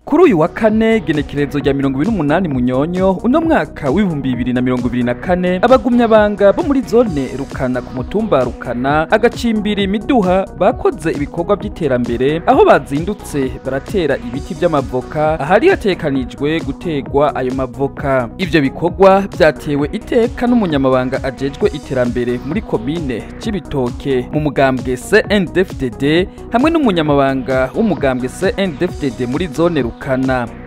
Kuri uyu wa kane, genekerezo rya 28 Munyonyo uno mwaka w'2024, abagumyabanga bo muri zone Rukana ku mutumba Rukana, agacimbiri Miduha, bakoze ibikorwa by'iterambere aho bazindutse baratera ibiti by'amavoka ahari hatekanijwe gutegwa ayo mavoka. Ivyo bikorwa byatewe iteka n'umunyamabanga ajejwe iterambere muri komine Cibitoke mu mugambwe CNDD-FDD hamwe n'umunyamabanga w'umugambwe CNDD-FDD muri zone Rukana.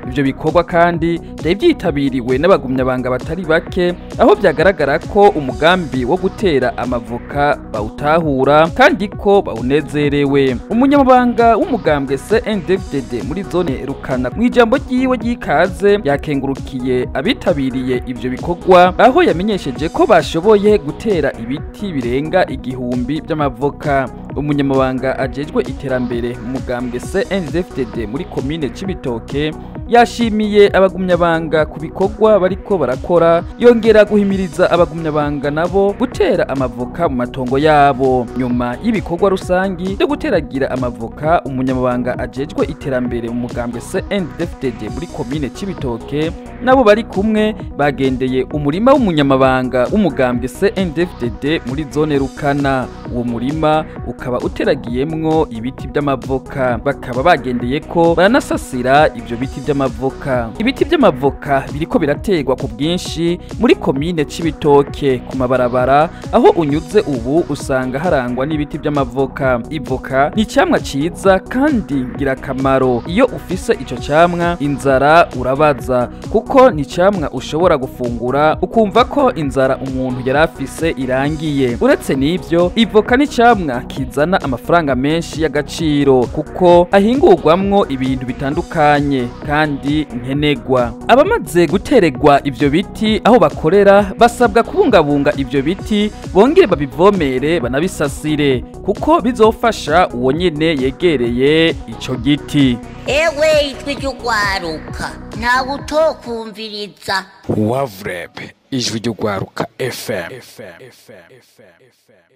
Ivyo bikorwa kandi byari byitabiriwe n'abagumyabanga batari bake, aho byagaragara ko umugambi wo gutera amavoka bawutahura kandi ko bawunezerewe. Umunyamabanga w'umugambwe CNDD-FDD muri zone Rukana, mu ijambo ryiwe ry'ikaze, yakengurukiye abitabiriye ivyo bikorwa, aho yamenyesheje ko bashoboye gutera ibiti birenga 1000 by'amavoka. Umunyamabanga ajejwe iterambere mu mugambwe CNDD-FDD muri komine Cibitoke yashimiye abagumyabanga ku bikorwa bariko barakora, yongera guhimiriza abagumyabanga nabo gutera amavoka mu matongo yabo. Nyuma y'ibikorwa rusangi byo guteragira amavoka, umunyamabanga ajejwe iterambere mu mugambwe CNDD-FDD muri komine Cibitoke nabo bari kumwe bagendeye umurima w'umunyamabanga w'umugambwe CNDD-FDD muri zone Rukana. Uwo murima ukaba uteragiyemwo ibiti by'amavoka, bakaba bagendeye ko baranasasira ivyo biti by'amavoka. Ibiti by'amavoka biriko birategwa ku bwinshi muri komine Cibitoke. Ku mabarabara aho unyuze ubu usanga harangwa n'ibiti by'amavoka. Ivoka ni icamwa ciza kandi ngirakamaro. Iyo ufise ico camwa, inzara urabaza, kuko ni icamwa ushobora gufungura ukumva ko inzara umuntu yari afise irangiye. Uretse n'ivyo, ivoka ni icamwa kizana amafaranga menshi y'agaciro, kuko ahingurwamwo ibintu bitandukanye kandi nkenegwa. Abamaze guteregwa ivyo biti aho bakorera basabwa kubungabunga ivyo biti, bongere babivomere, banabisasire, kuko bizofasha uwo nyene yegereye ico giti. Ewe, ijwi ry'ugwaruka, ntawe utokumviriza. Wavurebe, ijwi ry'ugwaruka FM.